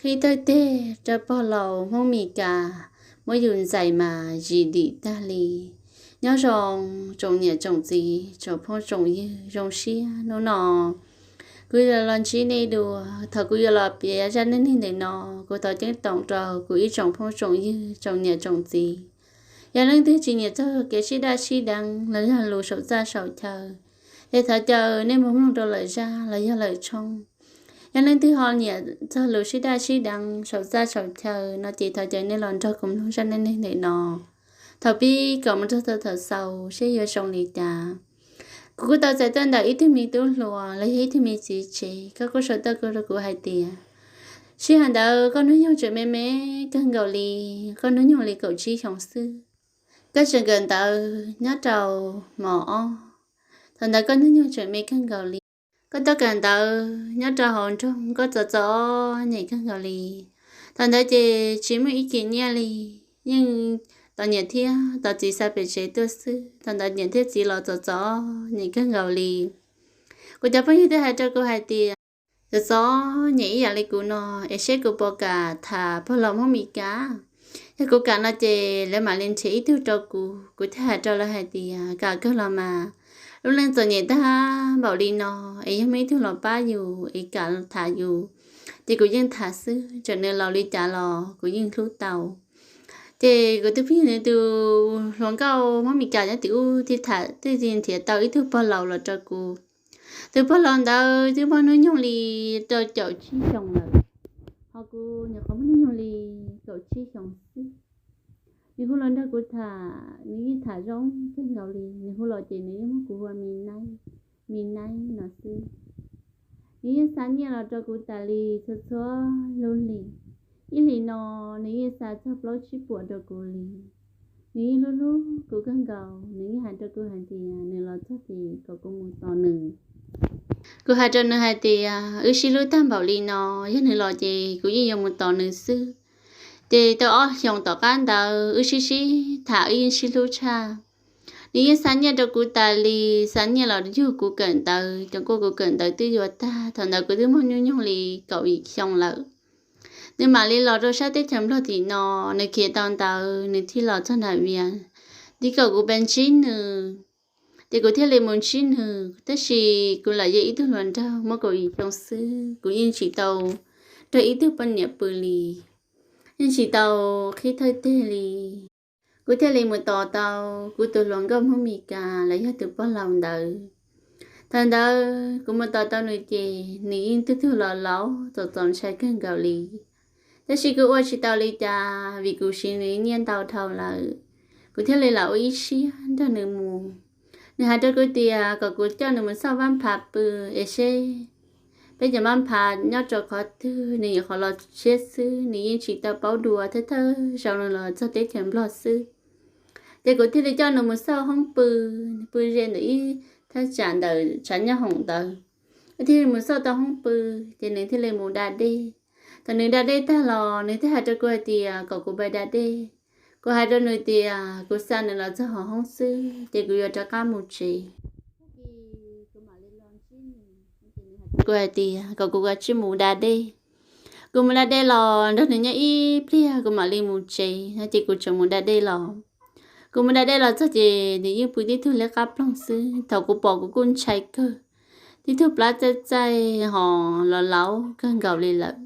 Qhib thawj teg rau pog laus Hmoob Mes Kas, muab yus ntxais mas zim dim tag li. Nyob zoo tsoom niam tsoom txiv tsoom phooj tsoom ywg, zoo siab hnub no kuv yuav los ntsib nej dua. Thaum kuv yuav los piav zaj neej neeg ntawm no, kuv thov ceeb toom rau kuv ib tsoom phooj tsoom ywg tsoom niam tsoom txiv, yog leej twg tsis nyiam txog kev sib daj sib deev los yog lus saum txaj saum chaw, es thov caw nej mus mloog rau lawm zaj los yog lawm tshooj. Yog leej twg ho nyiam txog lus sib daj sib deev saum txaj saum chaw no ces thov caw nej los nrog kuv mloog zaj neej neeg ntawm no thaum pib kom mus rau thaum xaus seb yuav zoo li cas. Kuv kuj tau txais tuaj ntawm ib tug me tub hluas los yog ib tug me txiv tsev, koj kuj sau tuaj rau kuv hais tias, sij hawm ntawd koj hnub nyoog tseem me me kawg nkaus li, koj hnub nyoog li kaum tsib xyoos xwb. Koj tseem kawm ntawv nyob rau mos ob, thaum ntawd koj hnub nyoog tseem me kawg nkaus li. Koj tuaj kawm ntawv nyob rau hauv nroog, koj txom txom nyem kawg nkaus li. Thaum ntawd ces tsis muaj ib kis nyiaj li, yeej tos niam thiab tos txiv xa pem tsev tuaj xwb. Thaum ntawd niam thiab txiv los txom txom nyem kawg nkaus li. Kuv cov phooj ywg thiaj hais rau kuv hais tias, txom txom nyem ib yam li kuv no, es seb kuv puas kam tham pog laus Hmoob Mes Kas. Yog kuv kam no ces lawv mam li nrhiav ib tug rau kuv. Kuv thiaj hais rau lawv hais tias, kam kawg los mas, lub neej txom nyem tag npaum li no, es yog muaj ib tug los pab yus es kam tham yus, ces kuv yeej tham xwb, txawm nws laus li cas los kuv yeej hlub tau. Ces kuv tus phooj ywg nws tus hluas nkauj Hmoob Mes Kas nyob tim ub thiaj tham, thiaj nrhiav tau ib tug pog laus los rau kuv. Tus pog laus ntawd twb muaj hnub nyoog li rau caum tsib xyoos lawm, ho kuv nyuam qhuav muaj hnub nyoog li kaum tsib xyoos xwb. Nws hu los nrog kuv tham, nws yeej tham zoo kawg nkaus li. Nws hu los ces nws yeej muab kuv hu ua Me Naib, Me Naib no xwb. Nws yeej xa nyiaj los rau kuv tas li txhua txhua lub hlis. Ib hlis no nws yeej xa txog plaub tsib puas rau kuv li. Nws yeej hlub hlub kuv kawg nkaus, nws yeej hais rau kuv hais tias nws los txog ces kom kuv mus tos nws. Kuv hais rau nws hais tias wb sib hlub tag npaum li no, yog nws los ces kuv yeej yuav mus tos nws xwb. Ces tau ob xyoos tom qab ntawd wb sib sib tham wb yeej sib hlub tshaj. Nws yeej xa nyiaj rau kuv tas li, xa nyiaj los yug kuv kawm ntawv, ces kuj kuv kawm ntawv twb yuav tag, thaum ntawd kuv twb muaj hnub nyoog li kaum yim xyoo lawm. Nws mam li los rau sab teb chaws Nplog tim no, nws khiav tau ntawv nws thiaj los txog nram Vias, nws kom kuv pab ntsib nws, ces kuv thiaj li mus ntsib nws. Tab sis kuv lam yog ib tug hluas nraug muaj kaum yim xyoo xwb, kuv yeej tsis tau nrog ib tug poj niam pw li, yeej tsis tau qhib thawj teg li. Kuv thiaj li mus tos tau kuv tus hluas nkauj Hmoob Mes Kas los yog tus pog laus ntawd. Thaum ntawd kuv mus tos tau nws ces nws yeej tug tug los laus txom txom ntshai kawg nkaus li. Tab sis kuv ua tsis tau li cas vim kuv siv nws nyiaj ntau dhau lawm. Kuv thiaj li lam ua ib siab nrog nws mus. Nws hais rau kuv tias kom kuv coj nws mus xauj Vaj Phav pw es seb peb cov Vaj Phav nyob rau qhov twg, nws nyuam qhuav los tshiab xwb, nws yeej tsis tau paub dua, thawj thawj zaus nws los txog teb chaws Nplog xwb. Ces kuv thiaj li coj nws mus xauj hoob pw, nws pw ze ntawm ib thaj tsam ntawm tshav nyob hoom ntawd. Thiaj li mus xauj tau hoob pw, ces nws thiaj li mus da dej. Thaum nws da dej tag los nws thiaj hais rau kuv hais tias kom kuv pab da dej. Kuv hais rau nws tias kuv xa nws los txog hauv hoob xwb ces kuv yuav rov qab mus tsev. Kuv hais tias kom kuv kav tsij mus da dej. Kuv mus da dej los nrog nws nyob ib pliag kuv mam li mus tsev no ces kuv tseem mus da dej los. Kuv mus da dej los txog ces nws yeej pw tib tug liab qab ploog xwb. Thaum kuv pom kuv kuj ntshai kawg, tib tug plab txaij txaij ho los laus kawg nkaus li lawm.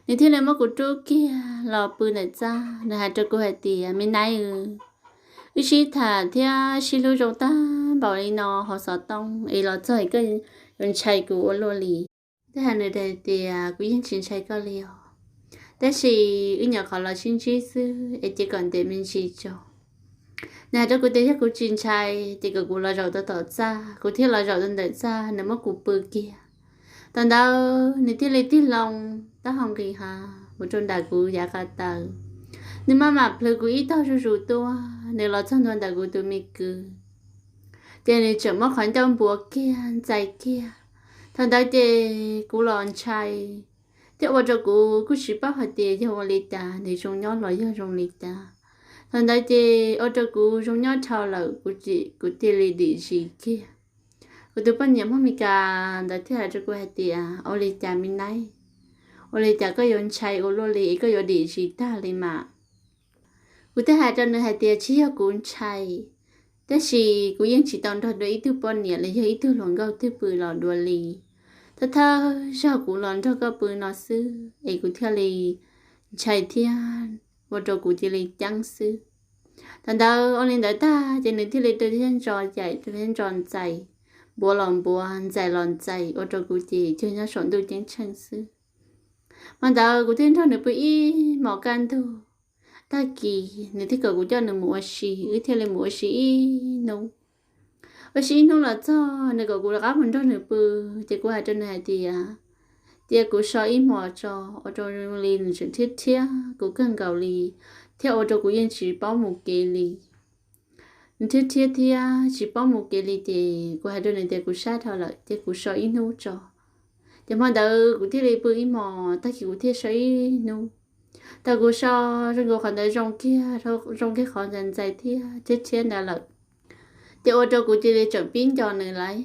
Nws thiaj li muab kuv rub kiag los pw ntawm txaj, nws hais rau kuv hais tias, Me Naib, wb sib tham thiab sib hlub zoo tag npaum li no hauv xov tooj es los txog koj yuav ntshai kuv ua luaj li. Thiaj hais nws hais tias, Kuv yeej tsis ntshai koj li os, tab sis wb nyuam qhuav los sib ntsib xwb es cia kom ntev me ntsis tso. Nws hais rau kuv tias yog kuv tsis ntshai ces kom kuv los zaum tau tom txaj, kuv thiaj los zaum tau ntawm txaj, nws muab kuv pw kiag. Thaum ntawd nws thiaj li tig loo taub hau nqis hav mus rau nram kuv yav ko taw. Nws maj mam plhws kuv ib tog zuj zus tuaj, nws los txog ntua ntawm kuv tus me kwv, ces nws tseem muab qhov ncauj npuav kiag ntxais kiag. Thaum ntawd ces kuv los ntshai thiab ua rau kuv kuj tsis paub hais tias yog ua li cas, nws zoo nyob los yog zoo li cas. Thaum ntawd ces ua rau kuv zoo nyob dhau lawm, kuv thiaj li dim zis kiag. Kuv tus poj niam Hmoob Mes Kas ntawd thiaj hais rau kuv hais tias, Ua li cas Me Naib? Ua li cas koj yuav ntshai ua luaj li, koj yuav dim zis tag li mas? Kuv thiaj hais rau nws hais tias tsis yog kuv ntshai, tab sis kuv yeej tsis tau nrog dua ib tug poj niam los yog ib tug hluas nkauj twg pw los dua li. Thawj thawj zaug kuv los nrog koj pw no xwb es kuv thiaj li ntshai thiab ua rau kuv cia li ceeb xwb. Thaum ntawd ua li ntawd tag ces nws thiaj li rau thiab ntso caim rau thiab ntso ntxais, npuav los npuav, ntxais los ntxais, ua rau kuv ces cuag nyob saum ntuj ceeb tsheej xwb. Hmo ntawd kuv thiaj nrog nws pw ib hmos kaj ntug. Tag kis nws thiaj kom kuv coj nws mus ua si, wb thiaj li mus ua si ib hnub. Ua si ib hnub los txog nws kom kuv rov qab mus nrog nws pw, ces kuv hais rau nws hais tias cia kuv so ib hmos tso, ua rau li nws tseem rhiab rhiab kuv kawg nkaus li, thiab ua rau kuv yeej tsis paub mus kev li. Nws rhiab rhiab thiab tsis paub mus kev li ces kuv hais rau nws tias kuv sab dhau lawm ces kuv so ib hnub tso. Ces hmo ntawd kuv thiaj li pw ib hmos, tag kis kuv thiaj so ib hnub. Thaum kuv so zoo nkaus qhov ntawd zoo kiag, zoo kiag qhov ntxais ntxais thiab rhiab rhiab ntawd lawm, ces ua rau kuv cia li tseem pib nco nws lawm.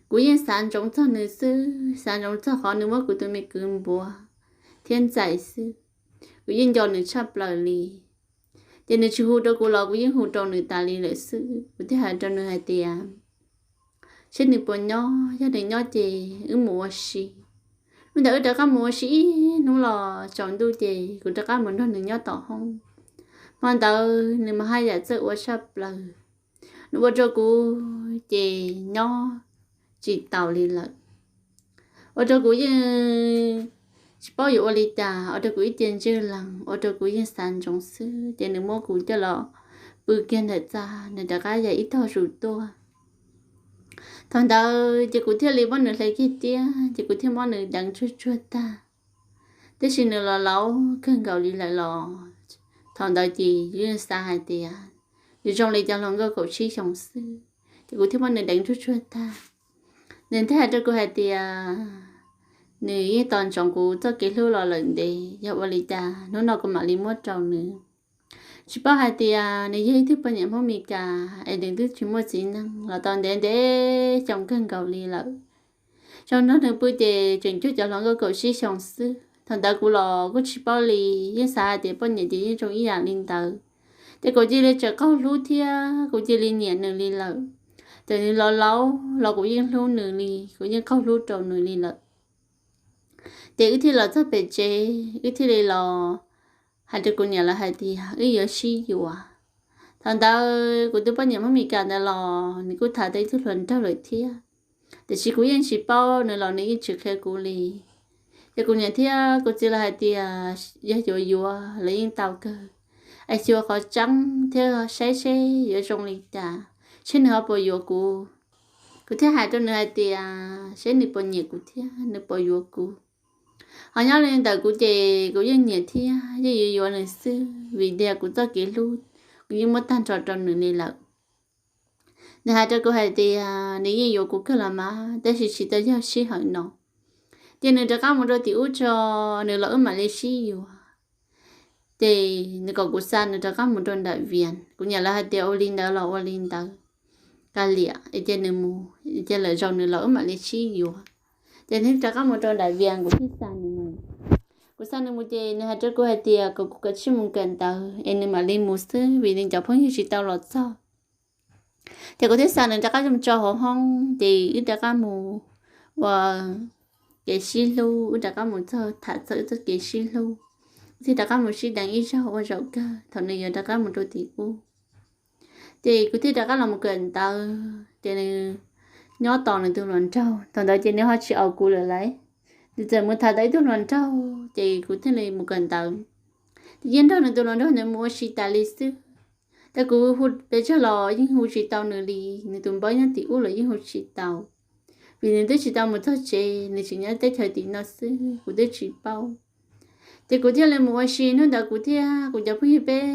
Kuv yeej xav ntsoov txog nws xwb, xav ntsoov txog qhov nws muab kuv tus me kwv npuav thiab ntxais xwb. Kuv yeej nco nws tshaj plaws li. Ces nws tsis hu rau kuv los kuv yeej hu rau nws tas li lawm xwb. Kuv thiaj hais rau nws hais tias seb nws puas nyob, yog nws nyob ces wb mus ua si. Hnub ntawd wb rov qab mus ua si ib hnub los tsaus ntuj ces kuv rov qab mus nrog nws nyob tom hoob. Hmo ntawd nws mas haj yam txawj ua tshaj plaws, nws ua rau kuv ces nyob tsis taus li lawm. Ua rau kuv yeej tsis paub yuav ua li cas, ua rau kuv ib ce ntswj lees, ua rau kuv yeej xav ntsoov xwb ces nws muab kuv coj los pw kiag ntawm txaj, nws rov qab ya ib tog zus tuaj. Thaum ntawd ces kuv thiaj li muab nws hle kiag tiab, ces kuv thiaj muab nws deev tsuag tsuag tag, tab sis nws los laus kawg nkaus li lawm los thaum ntawd ces yeej xav hais tias nws zoo li cov hluas nkauj kaum tsib xyoos xwb, ces kuv thiaj muab nws deev tsuag tsuag tag. Nws thiaj hais rau kuv hais tias nws yeej tos ntsoov kuv txoj kev hlub los lawm ntev, yog ua li cas hnub no kuv mam li muab rau nws. Tsis paub hais tias nws yog ib tug poj niam Hmoob Mes Kas es nws twb tsis muaj txiv neej los tau ntev ntev xyoo kawg nkaus li lawm. Thaum nrog nws pw ces tseem cuag cov hluas nkauj kaum tsib xyoos xwb. Thaum ntawd kuv los kuj tsis paub li, yeej xav hais tias poj niam ces yeej zoo ib yam li ntawd. Ces kuv cia li tseem qaug hlub thiab kuv cia li nyiam nws li lawm. Txawm nws los laus los kuv yeej hlub nws li, kuv yeej qaug hlub rau nws li lawm. Ces wb thiaj los txog pem tsev, wb thiaj li los hais rau kuv niam lawv hais tias wb yuav sib yuav. Thaum ntawd kuv tus poj niam Hmoob Mes Kas ntawd los nws kuj tham tau ib tug hluas nraug lawm thiab, tiam sis kuv yeej tsis paub nws los nws yeej tsis qhia kuv li. Ces kuv niam thiab kuv txiv lawv hais tias yog yuav yuav los yeej tau kawg, es xyuas qhov tseeb thiab saib seb yuav zoo li cas, seb nws ho puas yuav kuv. Kuv thiaj hais rau nws hais tias seb nws puas nyiam kuv thiab nws puas yuav kuv. Ho nyob li ntawm kuv ces kuv yeej nyiam thiab yeej yuav yuav nws xwb, vim tias kuv txoj kev hlub kuv yeej muab tag nrho rau nws li lawm. Nws hais rau kuv hais tias nws yeej yuav kuv kawg los mas, tab sis tsis tau yog sij hawm no. Ces nws rov qab mus rau tim ub tso, nws los wb mam li sib yuav. Ces nws kom kuv xa nws rov qab mus rau nram Vias. Kuv niam lawv hais tias ua li ntawd los ua li ntawd, kav liam, es cia nws mus, cia lwm zaus nws los wb mam li sib yuav. Ces nws rov qab mus rau nram Vias, kuv thiaj xa nws mus. Kuv xa nws mus ces nws hais rau kuv hais tias kom kuv kav tsij mus kawm ntawv es nws mam li mus xwb vim nws cov phooj ywg tsis tau los txog. Ces kuv thiaj xa nws rov qab mus tso hauv hoob ces wb rov qab mus ua kev sib hlub, wb rov qab mus txog tham txog wb txoj kev sib hlub, wb thiaj rov qab mus sib deev ib zaug ua zaum kawg thaum nws yuav rov qab mus rau tim ub. Ces kuv thiaj rov qab los mus kawm ntawv, ces nws nyob tos nws tus hluas nraug. Thaum ntawd ces nws ho tsis aus kuv lawm lauj, nws txawm mus tham tau ib tug hluas nraug, ces kuv thiaj li mus kawm ntawv. Ces yeej nrog nws tus hluas nraug ntawd mus ua si tas li xwb. Tab kuv hu pes tsawg los yeej hu tsis tau nws li, nws tus npawb nyob tim ub los yeej hu tsis tau, vim nws twb tsis tau mus txog tsev, nws tseem nyob teb chaws tim no xwb kuv twb tsis paub. Ces kuv thiaj li mus ua si, hnub ntawd kuv thiab kuv cov phooj ywg peb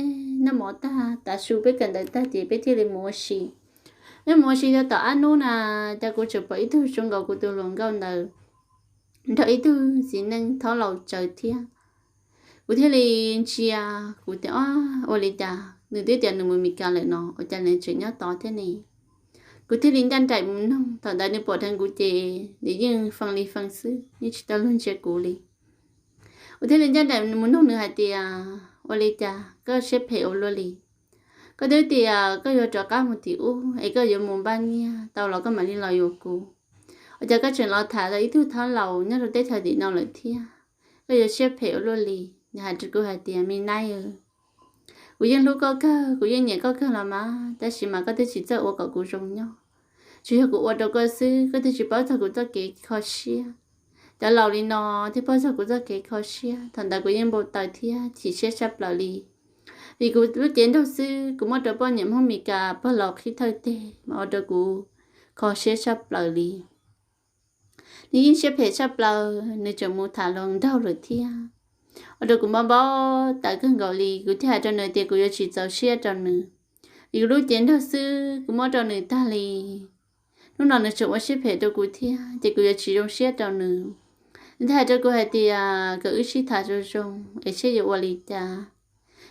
noj mov tag, tav su peb kawm ntawv tag ces peb thiaj li mus ua si. Peb mus ua si tau tom ob hnub na, ces kuv tseem pom ib tug zoo nkaus kuv tus hluas nkauj ntawd nrog ib tug txiv neej thaub laus tsawv thiab. Kuv thiaj li ntsia, kuv tias, Ob, ua li cas nws twb tias nws mus Mes Kas lawm no, ua cas nws tseem nyob tod thiab ne? Kuv thiaj li ncaj nraim mus noog, thaum ntawd nws pom dheev kuv ces nws yeej fee li fee xwb, yeej tsis tau luag ntsia kuv li. Kuv thiaj li ncaj nraim mus nug nws hais tias, ua li cas koj siab phem ua luaj li? Koj twb tias koj yuav rov qab mus tim ub es koj yuav mus npaj nyiaj tau los koj mam li los yuav kuv. Ua cas koj tseem los tham tau ib tug thaub laus nyob rau teb chaws tim no lawm thiab? Koj yuav siab phem ua luaj li. Nws hais rau kuv hais tias, me nab, kuv yeej hlub koj kawg, kuv yeej nyiam koj kawg los mas, tab sis mas koj twb tsis txawj ua kom kuv zoo nyob. Tsuas yog kuv ua rau koj xwb, koj twb tsis paub txog kuv txoj kev kho siab. Cov laus li no thiaj paub txog kuv txoj kev kho siab. Thaum ntawd kuv yeej npau taws thiab chim siab tshaj plaws li. Vim kuv lub cev nraug xwb kuv muab rau poj niam Hmoob Mes Kas pog laus qhib thawj teg mas ua rau kuv kho siab tshaj plaws li. Nws yeej siab phem tshaj plaws, nws tseem mus tham hluas nraug lawm thiab. Ua rau kuv npau npau taws kawg nkaus li, kuv thiaj hais rau nws tias kuv yuav tsis txaus siab rau nws. Vim kuv lub cev nraug xwb kuv muab rau nws tag li. Hnub no nws tseem ua siab phem rau kuv thiab ces kuv yuav tsis zoo siab rau nws. Nws thiaj hais rau kuv hais tias kom wb sib tham zoo zoo es seb yuav ua li cas.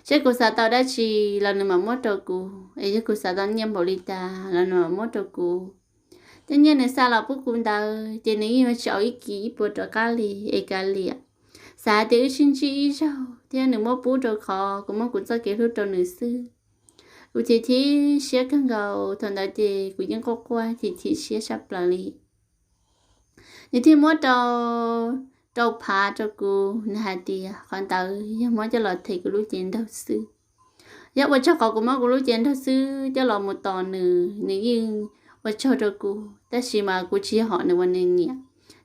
Seb kuv xav tau dab tsi los nws mam muab rau kuv, es yog kuv xav tau nyiaj npaum li cas los nws mam muab rau kuv. Tej nyiaj nws xa los pub kuv ntawd ces nws yeej yuav tsis au ib kis ib puas rov qab li es kav liam. Xav hais tias wb sib ntsib ib zaug thiab nws muab pub rau qhov kuv muab kuv txoj kev hlub rau nws xwb. Kuv chim chim siab kawg nkaus, thaum ntawd ces kuv yeej quaj quaj chim chim siab tshaj plaws li. Nws thiaj muab rau, rau phav rau kuv, nws hais tias qhov ntawd yog muab coj los them kuv lub cev nraug xwb. Yog ua tsaug qhov kuv muab kuv lub cev nraug xwb coj los mus tos nws, nws yeej ua tsaug rau kuv, tab sis mas kuv tsis yog hom nws uas nws nyiam,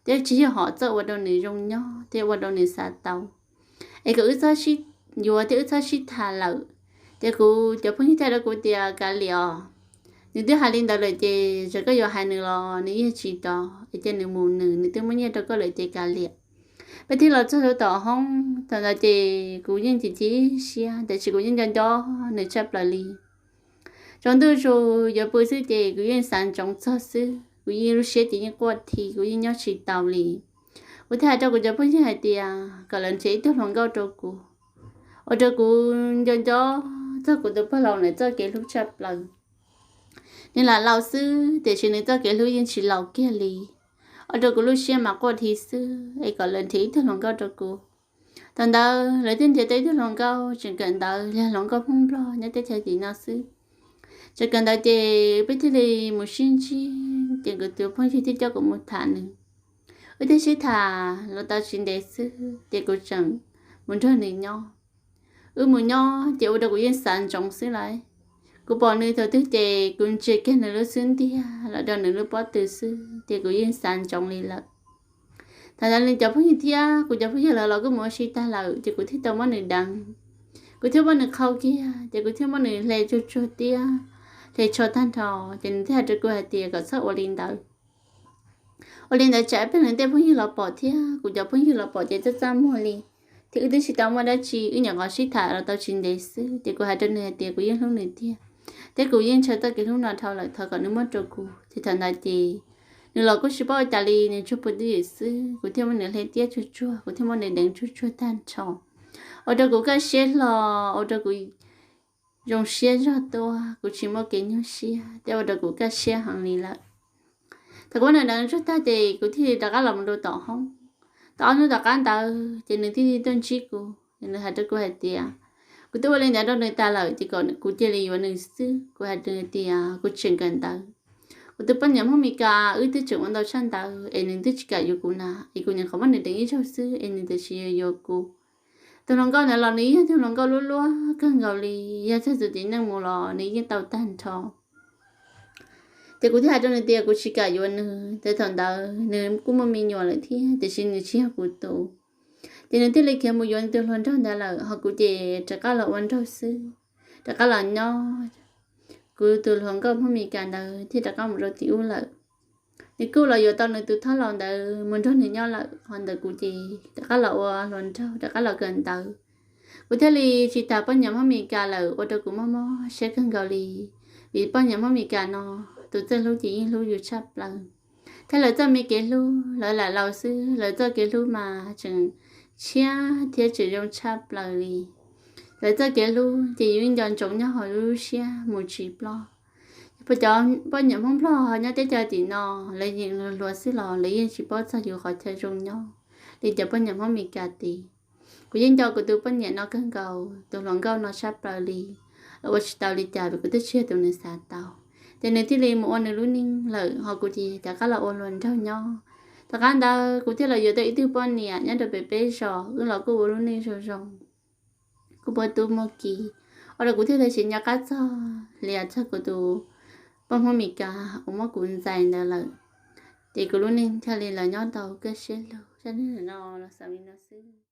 thiab tsis yog hom txawj ua rau nws zoo nyob thiab ua rau nws xav tau. Es kom wb txhob sib yuav thiab wb txhob sib tham lawm. Ces kuv cov phooj ywg thiaj rau kuv tias kav liam os. Nws twb hais li ntawd lawm ces txawm koj yuav hais nws los nws yeej tsis tos, es cia nws mus nws, nws twb muab nyiaj rau koj lawm ces kav liam. Peb thiaj los txog rau tom hoob, thaum ntawd ces kuv yeej chim chim siab, tiam sis kuv yeej nco nco nws tshaj plaws li. Tsaus ntuj zus yuav pw xwb ces kuv yeej xav ntsoov txog xwb, kuv yeej lub siab ces yeej quaj thi, kuv yeej nyob tsis tau li. Kuv thiaj hais rau kuv cov phooj ywg hais tias kom lawv nrhiav ib tug hluas nkauj rau kuv, ua rau kuv nco nco txog kuv tus pog laus ntawd txoj kev hlub tshaj plaws. Nws lam laus xwb tiam sis nws txoj kev hlub yeej tsis laus kiag li, ua rau kuv lub siab mas quaj thi xwb, es kom lawv nrhiav ib tug hluas nkauj rau kuv. Thaum ntawd lawv thiaj nrhiav tau ib tug hluas nkauj tseem kawm ntawv, yog hluas nkauj Hmoob Nplog nyob teb chaws tim no xwb. Tseem kawm ntawv ces peb thiaj li mus sib ntsib, ces kuv tus phooj ywg thiaj coj kuv mus tham nws. Wb thiaj sib tham los tau tsis ntev xwb ces kuv tseem mus nrog nws nyob. Wb mus nyob ces ua rau kuv yeej xav ntsoov xwb lawm. Kuv pom nws thaum twg ces kuv ntsia kiag nws lub xub ntiag los rau nws lub pob tw xwb ces kuv yeej xav ntsoov li lawm. Thaum ntawd nws cov phooj ywg thiab kuv cov phooj ywg lawv los kuj mus ua si tag lawm ces kuv thiaj tau muab nws deev. Kuv thiaj muab nws qhau kiag ces kuv thiaj muab nws hle tsuag tsuag tiab, hle tsho tag nrho, ces nws thiaj hais rau kuv hais tias kom txhob ua li ntawd. Ua li ntawd tsam ib pliag nws tej phooj ywg los pom thiab kuv cov phooj ywg los pom ces txaj txaj muag li, thiab wb twb tsis tau muaj dab tsi, wb nyuam qhuav sib tham los tau tsis ntev xwb ces kuv hais rau nws hais tias kuv yeej hlub nws tiag, thiab kuv yeej ntshaw txoj kev hlub no dhau lawm, thov kom nws muab rau kuv. Ces thaum ntawd ces nws los kuj tsis paub ua cas li, nws tsuag pw twj ywm xwb, kuv thiaj muab nws hle tiab tsuag tsuag, kuv thiaj muab nws deev tsuag tsuag tag nrho, ua rau kuv kaj siab hlo, ua rau kuv zoo siab zog tuaj, kuv tsis muaj kev nyuaj siab thiab ua rau kuv kaj siab heev li lawm. Thaum kuv muab nws deev tsuag tag ces kuv thiaj li rov qab los mus rau tom hoob. Tau ob hnub tom qab ntawd ces nws thiaj li tuaj ntsib kuv, nws hais rau kuv hais tias kuv twb ua li ntawd rau nws tas lawm ces kom kuv cia li yuav nws xwb. Kuv hais rau nws tias kuv tseem kawm ntawv, kuv tus poj niam Hmoob Mes Kas wb twb tseem ua ntau tshaj ntawd es nws twb tsis kam yuav kuv na, es kuv nyuam qhuav muab nws deev ib zaug xwb es nws tam sim yuav yuav kuv. Tus hluas nkauj ntawd los nws yog tus hluas nkauj luaj luaj kawg nkaus li, yog txog tus txiv neej mus los nws yeej tau tag nrho. Ces kuv thiaj hais rau nws tias kuv tsis kam yuav nws, ces thaum ntawd nws kuj muaj me nyuam lawm thiab tiam sis nws tsis yog kuv tus. Ces nws thiaj li khiav mus yuav nws tus hluas nraug ntawd lawm, ho kuv ces rov qab los ua nraug xwb, rov qab los nyob. Kuv tus hluas nkauj Hmoob Mes Kas ntawd thiaj rov qab mus rau tim ub lawm. Nws kuj los yuav tau nws tus thaub laus ntawd mus nrog nws nyob lawm, ho ntawm kuv ces rov qab los ua hluas nraug, rov qab los kawm ntawv. Kuv thiaj li tsis tham poj niam Hmoob Mes Kas lawm, ua rau kuv mob mob siab kawg nkaus li, vim poj niam Hmoob Mes Kas no tus txawj hlub ces yeej hlub yus tshaj plaws. Thiab lawv txoj me kev hlub, lawv lam laus xwb, lawv txoj kev hlub mas tseem tshiab thiab tseem zoo tshaj plaws li. Lawv txoj kev hlub ces yus yeej nco ntsoov nyob hauv lub siab mus tsis ploj. Cov poj niam Hmoob Nplog nyob teb chaws tim no, lawv yeej hluas hluas xwb los lawv yeej tsis paub txog yus qhov chaw zoo nyob li cov poj niam Hmoob Mes Kas tid. Kuv yeej nco kuv tus poj niam no kawg nkaus, tus hluas nkauj no tshaj plaws li. Los ua tsis tau li cas vim kuv twb tsis yog tus nws xav tau, ces nws thiaj li mus ua nws lub neej lawm, ho kuv ces rov qab los ua hluas nraug nyob. Tom qab ntawd kuv thiaj los yuav tau ib tug poj niam nyob rau pem peb zos, wb los kuj ua lub neej zoo zoo, kuj muaj tub muaj ki, ua rau kuv thiaj li tsis nco qab txog li txog kuv tus poj Hmoob Mes Kas uas muab kuv ntxais ntawd lawm. Ces kuv lub neej thiaj li los nyob tau kaj siab lug, zaj neeg no los xaus li no xwb.